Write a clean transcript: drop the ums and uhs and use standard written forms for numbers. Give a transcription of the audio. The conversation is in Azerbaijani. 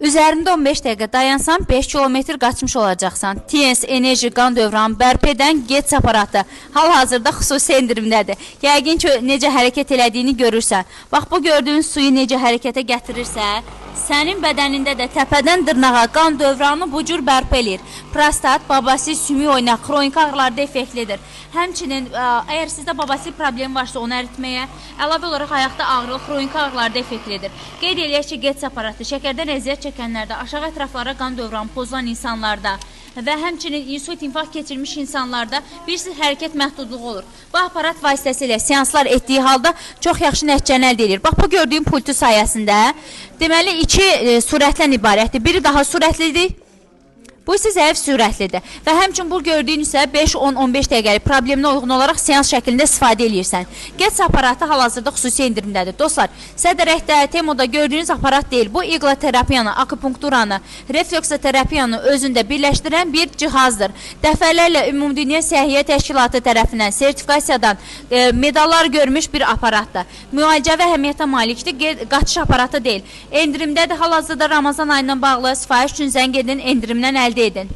Üzərində 15 dəqiqə dayansan 5 kilometr qaçmış olacaqsan. TNS enerji qan dövranı bərpa edən Getz aparatı hal-hazırda xüsusi endirimdədir. Yəqin ki, necə hərəkət elədiyini görürsən. Bax, bu gördüyün suyu necə hərəkətə gətirirsə, sənin bədənində də təpədən dırnağa qan dövranı bu cür bərpa eləyir. Prostat, babasir, sümük oynaq, xronik ağrılarda effektlidir. Həmçinin əgər sizdə babasir problemi varsa onu əritməyə, əlavə olaraq ayaqda ağrılı, xronik ağrılarda effektlidir. Qeyd eləyək ki, Getz aparatı şəkərdən əziyyət çəkənlərdə, aşağı ətraflara qan dövranı pozulan insanlarda və həmçinin insult, infarkt keçirmiş insanlarda bilirsiniz hərəkət məhdudluğu olur. Bu aparat vasitəsilə seanslar etdiyi halda çox yaxşı nəticəni əldə edir. Bax bu gördüyün pultu sayəsində deməli iki sürətdən ibarətdir. Biri daha sürətlidir. Bu isə zəif sürətlidir. Və həmçinin bu gördüyün isə 5, 10, 15 dəqiqəlik probleminə uyğun olaraq seans şəklində istifadə eləyirsən. Getz aparatı hal-hazırda xüsusi endirimdədir. Dostlar, Sədərəkdə, Temoda gördüyünüz aparat deyil. Bu iqloterapiyanı, akupunkturanı, refleksoterapiyanı özündə birləşdirən bir cihazdır. Dəfələrlə Ümumdünya Səhiyyə Təşkilatı tərəfindən sertifikasiyadan medallar görmüş bir aparatdır. Müalicəvi əhəmiyyətə malikdir, qaçış aparatı deyil. Endirimdədir. Hal-hazırda Ramazan ayından bağlı sifariş üçün zəng edin, endirimdən əldə edin.